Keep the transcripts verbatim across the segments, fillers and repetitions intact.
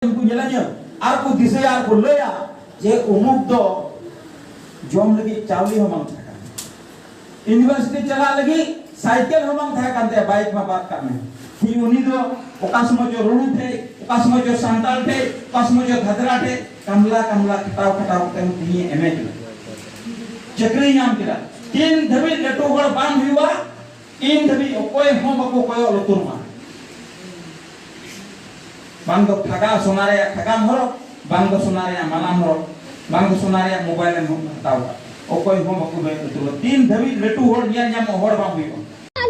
ᱩᱱᱠᱩ ᱧᱮᱞᱟ ᱧᱮᱞ ᱟᱨ ᱠᱚ ᱫᱤᱥᱟᱹᱭᱟ ᱟᱨ ᱠᱚ ᱞᱟᱹᱭᱟ ᱡᱮ ᱩᱢᱩᱠ ᱫᱚ ᱡᱚᱢ ᱞᱟᱹᱜᱤᱫ ᱪᱟᱣᱞᱮ ᱦᱚᱸ ᱵᱟᱝ ᱛᱟᱦᱮᱸ ᱠᱟᱱᱟ, ᱤᱭᱩᱱᱤᱵᱷᱟᱨᱥᱤᱴᱤ ᱪᱟᱞᱟᱜ ᱞᱟᱹᱜᱤᱫ ᱥᱟᱭᱠᱮᱞ ᱦᱚᱸ ᱵᱟᱝ ᱛᱟᱦᱮᱸ ᱠᱟᱱ ᱛᱟᱭᱟ, ᱵᱟᱭᱤᱠ ᱢᱟ ᱵᱟᱫ ᱠᱟᱜ ᱢᱮ᱾ ᱛᱮᱦᱮᱧ ᱩᱱᱤ ᱫᱚ ᱚᱠᱟ ᱥᱚᱢᱚᱭ ᱪᱚ ᱨᱩᱲᱩ ᱴᱷᱮᱡ, ᱚᱠᱟ ᱥᱚᱢᱚᱭ ᱪᱚ ᱥᱟᱱᱛᱟᱲ ᱴᱷᱮᱡ, ᱚᱠᱟ ᱥᱚᱢᱚᱭ ᱪᱚ ᱫᱷᱟᱫᱨᱟ ᱴᱷᱮᱡ ᱠᱟᱢᱞᱟ ᱠᱟᱢᱞᱟ ᱠᱷᱟᱴᱟᱣ ᱠᱷᱟᱴᱟᱣ ᱠᱟᱛᱮ ᱦᱚᱸ ᱛᱮᱦᱮᱧᱮ ᱮᱢᱮᱫ ᱞᱮᱱᱟ᱾ ᱪᱟᱹᱠᱨᱤᱭ ᱧᱟᱢ ᱠᱮᱫᱟ᱾ ᱛᱤᱱ ᱫᱷᱟᱹᱵᱤᱡ ᱞᱟᱹᱴᱩ ᱦᱚᱲ ᱵᱟᱝ ᱦᱩᱭᱩᱜᱼᱟ, ᱤᱧ ᱫᱷᱟᱹᱵᱤᱡ ᱚᱠᱚᱭ ᱦᱚᱸ ᱵᱟᱠᱚ ᱠᱚᱭᱚᱜ ᱞᱩᱛᱩᱨ ᱢᱟ᱾ ᱵᱟᱝ ᱫᱚ ᱴᱷᱟᱜᱟ ᱥᱚᱱᱟ ᱨᱮᱭᱟᱜ ᱴᱷᱟᱜᱟᱢ ᱦᱚᱨᱚᱜ, ᱵᱟᱝ ᱫᱚ ᱥᱚᱱᱟ ᱨᱮᱭᱟᱜ ᱢᱟᱞᱟᱢ ᱦᱚᱨᱚᱜ, ᱵᱟᱝ ᱫᱚ ᱥᱚᱱᱟ ᱨᱮᱭᱟᱜ ᱢᱳᱵᱟᱭᱤᱞ ᱮᱢ ᱦᱟᱛᱟᱣ ᱠᱟᱜ᱾ ᱚᱠᱚᱭ ᱦᱚᱸ ᱵᱟᱠᱚ ᱠᱚᱭᱚᱜ ᱞᱩᱛᱩᱨ ᱢᱟ᱾ ᱛᱤᱱ ᱫᱷᱟᱹᱵᱤᱡ ᱞᱟᱹᱴᱩ ᱦᱚᱲ ᱧᱮᱞ ᱧᱟᱢᱚᱜ ᱦᱚᱲ ᱵᱟᱝ ᱦᱩᱭᱩᱜᱼᱟ᱾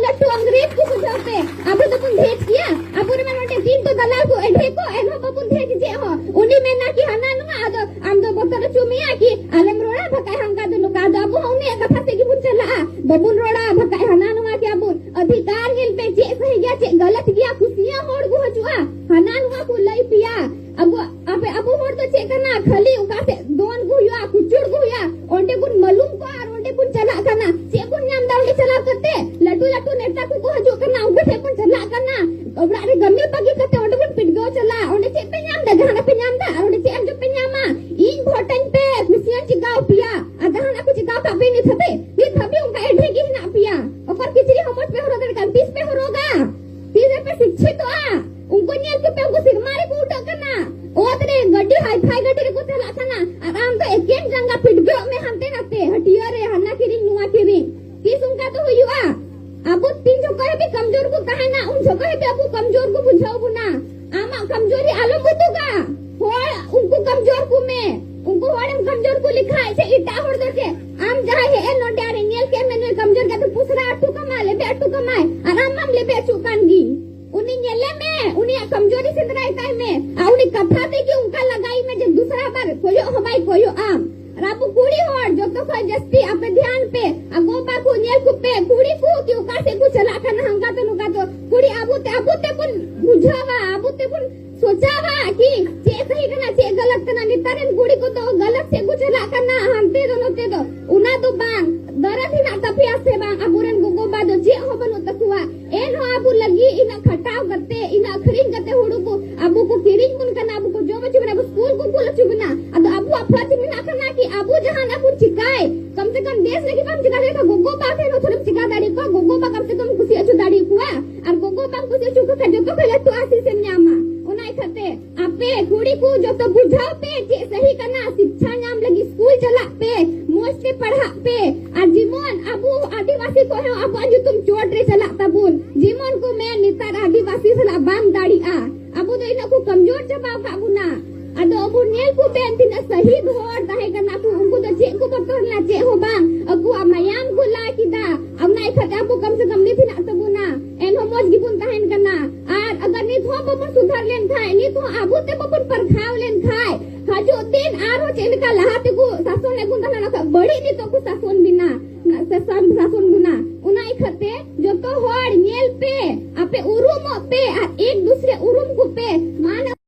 ᱞᱟᱹᱴᱩ ᱟᱝᱨᱮᱡᱽ ᱠᱚ ᱵᱩᱡᱷᱟᱹᱣ ᱯᱮ, ᱟᱵᱚ ᱫᱚᱵᱚᱱ ᱫᱷᱮᱡ ᱜᱮᱭᱟ᱾ ᱟᱵᱚ ᱨᱮᱢᱟ ᱱᱚᱰᱮ ᱫᱤᱱ ᱠᱚ ᱫᱟᱞᱟᱞ ᱠᱚ ᱮᱰᱷᱮ ᱠᱚ, ᱮᱱᱦᱚᱸ ᱵᱟᱵᱚᱱ ᱫᱷᱮᱡ ᱪᱮᱫ ᱦᱚᱸ᱾ ᱩᱱᱤ ᱢᱮᱱᱟ ᱠᱤ ᱦᱟᱱᱟ ᱱᱚᱣᱟ, ᱟᱫᱚ ᱟᱢ ᱫᱚ ᱵᱚᱛᱚᱨ ᱦᱚᱪᱚ ᱢᱮᱭᱟ ᱠᱤ ᱟᱞᱮᱢ ᱨᱚᱲᱟ, ᱵᱟᱠᱷᱟᱡ ᱦᱟᱱᱠᱟ ᱫᱚ ᱱᱚᱝᱠᱟ᱾ ᱟᱫᱚ ᱟᱵᱚ ᱦᱚᱸ ᱩᱱᱤᱭᱟᱜ ᱠᱟᱛᱷᱟ ᱥᱮᱫ ᱜᱮᱵᱚᱱ ᱪᱟᱞᱟᱜᱼᱟ, ᱵᱟᱵᱚᱱ ᱨᱚᱲᱟ, ᱵᱟᱠᱷᱟᱡ ᱦᱟᱱᱟ ᱱᱚᱣᱟ ᱠᱮᱭᱟ ᱵᱚᱱ᱾ ᱚᱫᱷᱤᱠᱟᱨ ᱧᱮᱞ ᱯᱮ, ᱪᱮᱫ ᱥᱟᱹᱦᱤ ᱜᱮᱭᱟ, ᱪᱮᱫ ᱜᱟᱞᱟᱛ ᱜᱮᱭᱟ, ᱠᱩᱥᱤᱭᱟᱹ ᱦᱚᱲ ᱠᱚ ᱦᱤᱡᱩᱜᱼᱟ, ᱦᱟᱱᱟ ᱱᱚᱣᱟ ᱠᱚ ᱞᱟᱹᱭ ᱯᱮᱭᱟ᱾ ᱟᱵᱚ, ᱟᱯᱮ, ᱟᱵᱚ ᱦᱚᱲ ᱫᱚ ᱪᱮᱫ ᱠᱟᱱᱟ, ᱠᱷᱟᱹᱞᱤ ᱚᱠᱟ ᱥᱮᱫ ᱫᱚᱱ ᱠᱚ ᱦᱩᱭᱩᱜᱼᱟ, ᱠᱩᱪᱩᱲ ᱠᱚ ᱦᱩᱭᱩᱜᱼᱟ, ᱚᱸᱰᱮ ᱵᱚᱱ ᱢᱟᱞᱩᱢ ᱠᱚᱜᱼᱟ ᱟᱨ ᱚᱸᱰᱮ ᱵᱚᱱ ᱪᱟᱞᱟᱜ ᱠᱟᱱᱟ᱾ ᱪᱮᱫ ᱵᱚᱱ ᱧᱟᱢ ᱮᱫᱟ ᱚᱸᱰᱮ ᱪᱟᱞᱟᱣ ᱠᱟᱛᱮ? ᱞᱟᱹᱴᱩ ᱞᱟᱹᱴᱩ ᱱᱮᱛᱟ ᱠᱚᱠᱚ ᱦᱤᱡᱩᱜ ᱠᱟᱱᱟ, ᱩᱱᱠᱩ ᱴᱷᱮᱱ ᱵᱚᱱ ᱪᱟᱞᱟᱜ ᱠᱟᱱᱟ᱾ ᱚᱲᱟᱜ ᱨᱮ ᱠᱟᱹᱢᱤ ᱵᱟᱹᱜᱤ ᱠᱟᱛᱮ ᱚᱸᱰᱮ ᱵᱚᱱ ᱯᱤᱰᱜᱟᱹᱣ ᱪᱟᱞᱟᱜᱼᱟ᱾ ᱚᱸᱰᱮ ᱪᱮᱫ ᱯᱮ ᱧᱟᱢ ᱮᱫᱟ? ᱡᱟᱦᱟᱱᱟᱜ ᱯᱮ ᱧᱟᱢ ᱮᱫᱟ? ᱟᱨ ᱚᱸᱰᱮ ᱪᱮᱫ ᱟᱨ ᱪᱮᱫ ᱯᱮ ᱧᱟᱢᱟ? ᱤᱧ ᱵᱷᱳᱴ ᱟᱹᱧ ᱯᱮ, ᱠᱩᱥᱤᱭᱟᱹᱧ ᱪᱤᱠᱟᱹᱣ ᱯᱮᱭᱟ᱾ ᱟᱨ ᱡᱟᱦᱟᱱᱟᱜ ᱠᱚ ᱪᱤᱠᱟᱹᱣ ᱠᱟᱜ ᱯᱮ ᱱᱤᱛ ᱦᱟᱹᱵᱤᱡ? ᱱᱤᱛ ᱦᱟᱹᱵᱤᱡ ᱚᱱᱠᱟ ᱮᱰᱷᱮ ᱜᱮ ᱦᱮᱱᱟᱜ ᱯᱮᱭᱟ᱾ ᱚᱠᱚᱨ ᱠᱤᱪᱨᱤᱡ ᱦᱚᱸ ᱢᱚᱡᱽ ᱯᱮ ᱦᱚᱨᱚᱜ ᱫᱟᱲᱮᱭᱟᱜ ᱠᱟᱱ, ᱛᱤᱥ ᱯᱮ ᱦᱚᱨᱚᱜᱟ? ᱛᱤᱥ ᱨᱮᱯᱮ ᱥᱤᱠᱪᱷᱤᱛᱚᱜᱼᱟ? ᱩᱱᱠᱩ ᱧᱮᱞ ᱠᱚᱯᱮ, ᱩᱱᱠᱩ ᱥᱮᱨᱢᱟ ᱨᱮᱠᱚ ᱩᱰᱟᱹᱜ ᱠᱟᱱᱟ, ᱚᱛ ᱨᱮ ᱜᱟᱹᱰᱤ, ᱦᱟᱭ ᱯᱷᱟᱭ ᱜᱟᱹᱰᱤ ᱨᱮᱠᱚ ᱪᱟᱞᱟᱜ ᱠᱟᱱᱟ, ᱟᱨ ᱟᱢ ᱫᱚ ᱮᱠᱮᱱ ᱡᱟᱸᱜᱟ ᱯᱤᱰᱜᱟᱹᱜ ᱢᱮ ᱦᱟᱱᱛᱮ ᱱᱟᱛᱮ, ᱦᱟᱹᱴᱭᱟᱹ ᱨᱮ ᱦᱟᱱᱟ ᱠᱤᱨᱤᱧ ᱱᱚᱣᱟ ᱠᱤᱨᱤᱧ᱾ ᱛᱤᱥ ᱚᱱᱠᱟ ᱫᱚ ᱦᱩᱭᱩᱜᱼᱟ? ᱟᱵᱚ ᱛᱤᱱ ᱡᱚᱠᱷᱚᱱ ᱦᱟᱹᱵᱤᱡ ᱠᱚᱢᱡᱳᱨ ᱵᱚ ᱛᱟᱦᱮᱱᱟ, ᱩᱱ ᱡᱚᱠᱷᱚᱱ ᱦᱟᱹᱵᱤᱡ ᱟᱵᱚ ᱠᱚᱢᱡᱳᱨ ᱠᱚ ᱵᱩᱡᱷᱟᱹᱣ ᱵᱚᱱᱟ᱾ ᱟᱢᱟᱜ ᱠᱚᱢᱡᱳᱨᱤ ᱟᱞᱚᱢ ᱩᱫᱩᱜᱟ᱾ ᱦᱚᱲ ᱩᱱᱠᱩ ᱠᱚᱢᱡᱳᱨ ᱠᱚ ᱢᱮ, ᱩᱱᱠᱩ ᱦᱚᱲᱮᱢ ᱠᱚᱢᱡᱳᱨ ᱠᱚ ᱞᱮᱠᱷᱟᱡ ᱥᱮ ᱮᱴᱟᱜ ᱦᱚᱲ ᱫᱚ ᱪᱮᱫ? ᱟᱢ ᱡᱟᱦᱟᱸᱭ ᱦᱮᱡ ᱮᱱ ᱱᱚᱰᱮ ᱟᱨᱮ ᱧᱮᱞ ᱠᱮᱫ ᱢᱮ, ᱱᱩᱭ ᱠᱚᱢᱡᱳᱨ ᱜᱮ, ᱟᱫᱚ ᱯᱩᱥᱨᱟ ᱦᱚᱴᱚ ᱠᱟᱢᱟ, ᱞᱮᱵᱮᱫ ᱦᱚᱴᱚ ᱠᱟᱢᱟᱭ, ᱟᱨ ᱟᱢ ᱢᱟᱢ ᱞᱮᱵᱮᱫ ᱦᱚᱪᱚᱜ ᱠᱟᱱ ᱜᱮ᱾ ᱩᱱᱤ ᱧᱮᱞᱮ ᱢᱮ, ᱩᱱᱤᱭᱟᱜ ᱠᱚᱢᱡᱳᱨᱤ ᱥᱮᱸᱫᱽᱨᱟᱭ ᱛᱟᱭ ᱢᱮ, ᱟᱨ ᱩᱱᱤ ᱠᱟᱛᱷᱟ ᱛᱮᱜᱮ ᱚᱱᱠᱟ ᱞᱟᱜᱟᱭ ᱢᱮ ᱡᱮ ᱫᱩᱥᱨᱟ ᱵᱟᱨ ᱠᱚᱭᱚᱜ ᱦᱚᱸ ᱵᱟᱭ ᱠᱚᱭᱚᱜ ᱟᱢ᱾ ᱟᱨ ᱟᱵᱚ ᱠᱩᱲᱤ ᱦᱚᱲ ᱡᱚᱛᱚ ᱠᱷᱚᱱ ᱡᱟᱹᱥᱛᱤ ᱟᱯᱮ ᱫᱷᱮᱭᱟᱱ ᱯᱮ, ᱟᱜᱚ ᱵᱟᱵᱟ ᱠᱚ ᱧᱮᱞ ᱠᱚᱯᱮ, ᱠᱩᱲᱤ ᱠᱚ ᱠᱤ ᱚᱠᱟ ᱥᱮᱫ ᱠᱚ ᱪᱟᱞᱟᱜ ᱠᱟᱱᱟ, ᱦᱟᱱᱠᱟ ᱛᱮ ᱱᱚᱝᱠᱟ ᱛᱮ, ᱠᱩᱲᱤ ᱟᱵᱚ ᱛᱮ, ᱟᱵᱚ ᱛᱮᱵᱚᱱ ᱵᱩᱡᱷᱟᱹᱣᱟ, ᱟᱵᱚ ᱛᱮᱵᱚᱱ ᱥᱚᱪᱟᱣᱟ ᱠᱤ ᱪᱮᱫ ᱥᱟᱹᱦᱤ ᱠᱟᱱᱟ, ᱪᱮᱫ ᱜᱟᱞᱟᱛ ᱠᱟᱱᱟ᱾ ᱱᱮᱛᱟᱨ ᱨᱮᱱ ᱠᱩᱲᱤ ᱠᱚᱫᱚ ᱜᱟᱞᱟᱛ ᱥᱮᱫ ᱠᱚ ᱪᱟᱞᱟᱜ ᱠᱟᱱᱟ, ᱦᱟᱱᱛᱮ ᱫᱚ ᱱᱚᱛᱮ ᱫᱚ᱾ ᱚᱱᱟ ᱫᱚ ᱵᱟᱝ, ᱫᱚᱨᱚᱫ ᱦᱮᱱᱟᱜ ᱛᱟᱯᱮᱭᱟ ᱥᱮ ᱵᱟᱝ? ᱟᱵᱚᱨᱮᱱ ᱜᱚᱜᱚ ᱵᱟᱵᱟ ᱫᱚ ᱪᱮᱫ ᱦᱚᱸ ᱵᱟᱹᱱᱩᱜ ᱛᱟᱠᱚᱣᱟ, ᱮᱱᱦᱚᱸ ᱟᱵᱚ ᱞᱟᱹᱜᱤᱫ ᱤᱱᱟᱹᱜ ᱠᱷᱟᱴᱟᱣ ᱠᱟᱛᱮ, ᱤᱱᱟᱹᱜ ᱟᱹᱠᱷᱨᱤᱧ ᱠᱟᱛᱮ ᱦᱩᱲᱩ ᱠᱚ ᱟᱵᱚ ᱠᱚ ᱠᱤᱨᱤᱧ ᱠᱟᱱᱟ, ᱟᱵᱚ ᱠᱚ ᱡᱚᱢ ᱦᱚᱪᱚ ᱵᱚᱱᱟ, ᱟᱵᱚ ᱥᱠᱩᱞ ᱠᱚ ᱠᱩᱞ ᱦᱚᱪᱚ ᱵᱚᱱᱟ᱾ ᱟᱫᱚ ᱟᱵᱚᱣᱟᱜ ᱯᱷᱚᱨᱡᱽ ᱢᱮᱱᱟᱜ ᱠᱟᱱᱟ ᱠᱤ ᱟᱵᱚ ᱡᱟᱦᱟᱱᱟᱜ ᱵᱚᱱ ᱪᱤᱠᱟᱭ, ᱠᱚᱢ ᱥᱮ ᱠᱚᱢ ᱵᱮᱥ ᱞᱟᱹᱜᱤᱫ ᱵᱟᱢ ᱪᱤᱠᱟ ᱫᱟᱲᱮᱭᱟᱜ ᱠᱷᱟᱱ ᱜᱚᱜᱚ ᱵᱟᱵᱟ ᱴᱷᱮᱱ ᱦᱚᱸ ᱛᱷᱚᱲᱮᱢ ᱪᱤᱠᱟ ᱫᱟᱲᱮ ᱠᱚᱣᱟ, ᱜᱚᱜᱚ ᱵᱟᱵᱟ ᱠᱚᱢ ᱥᱮ ᱠᱚᱢ ᱠᱩᱥᱤ ᱦᱚᱪᱚ ᱫᱟᱲᱮ ᱠᱚᱣᱟ᱾ ᱟᱨ ᱜᱚᱜᱚ ᱵᱟᱢ ᱠᱩᱥᱤ ᱦᱚᱪᱚ ᱠᱚ ᱠᱷᱟᱱ ᱡᱚᱛᱚ ᱠᱷᱚᱱ ᱞᱟᱹᱴᱩ ᱟᱥᱤᱥ ᱮᱢ ᱧᱟᱢᱟ᱾ ᱚᱱᱟ ᱤᱠᱷᱟᱹᱛᱮ ᱟᱯᱮ ᱠᱩᱲᱤ ᱠᱚ ᱡᱚᱛᱚ ᱵᱩᱡᱷᱟᱹᱣ ᱯᱮ ᱪᱮᱫ ᱥᱟᱹᱦᱤ ᱠᱟᱱᱟ, ᱥᱤᱠᱪᱷᱟ ᱧᱟᱢ ᱞᱟᱹᱜᱤᱫ ᱥᱠᱩᱞ ᱪᱟᱞᱟᱜ ᱯᱮ, ᱢᱚᱡᱽ ᱛᱮ ᱯᱟᱲᱦᱟᱜ ᱯᱮ᱾ ᱟᱨ ᱡᱮᱢᱚᱱ ᱟᱵᱚ ᱟᱹᱫᱤᱵᱟᱹᱥᱤ ᱠᱚ ᱦᱚᱸ ᱟᱵᱚᱣᱟᱜ ᱧᱩᱛᱩᱢ ᱪᱚᱴ ᱨᱮ ᱪᱟᱞᱟᱜ ᱛᱟᱵᱚᱱ, ᱡᱮᱢᱚᱱ ᱠᱚ ᱢᱮᱱ ᱱᱮᱛᱟᱨ ᱟᱹᱫᱤᱵᱟᱹᱥᱤ ᱥᱟᱞᱟᱜ ᱵᱟᱢ ᱫᱟᱲᱮᱜᱼᱟ᱾ ᱟᱵᱚ ᱫᱚ ᱤᱱᱟᱹᱜ ᱠᱚ ᱠᱚᱢᱡᱳᱨ ᱪᱟᱵᱟ ᱟᱠᱟᱫ ᱵᱚᱱᱟ᱾ ᱟᱫᱚ ᱟᱵᱚ ᱧᱮᱞ ᱠᱚ ᱵᱮᱱ ᱛᱤᱱᱟᱹᱜ ᱥᱟᱹᱦᱤᱫ ᱦᱚᱲ ᱛᱟᱦᱮᱸ ᱠᱟᱱᱟ ᱠᱚ, ᱩᱱᱠᱩ ᱫᱚ ᱪᱮᱫ ᱠᱚ ᱵᱚᱛᱚᱨ ᱞᱮᱱᱟ? ᱪᱮᱫ ᱦᱚᱸ ᱵᱟᱝ᱾ ᱟᱠᱚᱣᱟᱜ ᱢᱟᱭᱟᱢ ᱠᱚ ᱞᱟ ᱠᱮᱫᱟ᱾ ᱚᱱᱟ ᱤᱠᱷᱟᱹᱛᱮ ᱟᱵᱚ ᱠᱚᱢ ᱥᱮ ᱠᱚᱢ ᱱᱤᱛ ᱦᱮᱱᱟᱜ ᱛᱟᱵᱚᱱᱟ, ᱮᱱᱦᱚᱸ ᱢᱚᱡᱽ ᱜᱮᱵᱚᱱ ᱛᱟᱦᱮᱱ ᱠᱟᱱᱟ᱾ ᱟᱨ ᱟᱜᱟᱨ ᱱᱤᱛ ᱦᱚᱸ ᱵᱟᱵᱚᱱ ᱥᱩᱫᱷᱟᱨ ᱞᱮᱱ ᱠᱷᱟᱡ, ᱱᱤᱛ ᱦᱚᱸ ᱟᱵᱚ ᱛᱮ ᱵᱟᱵᱚᱱ ᱯᱟᱨᱠᱷᱟᱣ ᱞᱮᱱ ᱠᱷᱟᱡ, ᱦᱤᱡᱩᱜ ᱫᱤᱱ ᱟᱨᱦᱚᱸ ᱪᱮᱫ ᱞᱮᱠᱟ ᱞᱟᱦᱟ ᱛᱮᱠᱚ ᱥᱟᱥᱚᱱ ᱮᱫ ᱵᱚᱱ ᱛᱟᱦᱮᱱᱟ, ᱚᱱᱟ ᱠᱷᱚᱡ ᱵᱟᱹᱲᱤᱡ ᱱᱤᱛᱚᱜ ᱠᱚ ᱥᱟᱥᱚᱱ ᱵᱮᱱᱟ, ᱥᱟᱥᱚᱱ, ᱥᱟᱥᱚᱱ